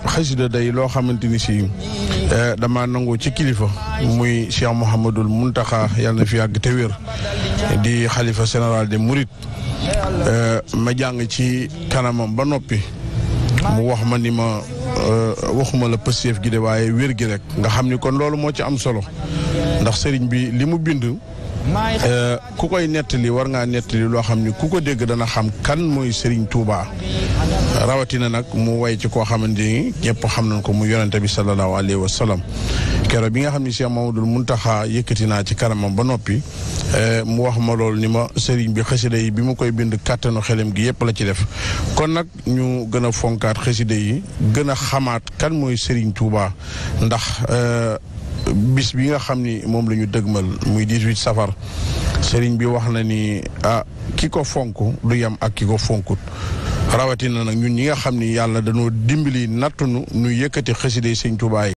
xasida day loo xamante ni si dama nangu ci kilifa muy Cheikh Mouhamadul Muntaxa yàlla na fi yàgg te wér di xalifa général des Mourides ma jàng ci kanamam ba noppi mu wax ma ni ma waxuma la pëseef gi de waaye wér gi rek nga xam ni kon loolu moo ci am solo ndax sëriñ bi li mu bind ku koy nettali war ngaa nettali loo xam ni ku ko dégg dana xam kan mooy Serigne Touba rawatina nag mu way ci koo xamante ni ñëpp xam nañ ko mu yonente bi sallallahu alayhi wa sallam keroog bi nga xam ni Cheikh Mamadou Muntaxa yëkkati naa ci kanamam ba noppi mu wax ma loolu ni ma Serigne bi xasida yi bi mu koy bind kàttanu xelam gi yëpp la ci def kon nag ñu gën a fonkaat xasida yi gën a xamaat kan mooy Serigne Touba ndax bis bi nga xam ni moom la ñu dëgmal muy 18 safar sëriñ bi wax na ni ki ko fonk du yem ak ki ko fonkut rawatina nag ñun ñi nga xam ni yàlla dañoo dimbali nattunu nu yëkkati xasida yi Sëriñ Tuubaa yi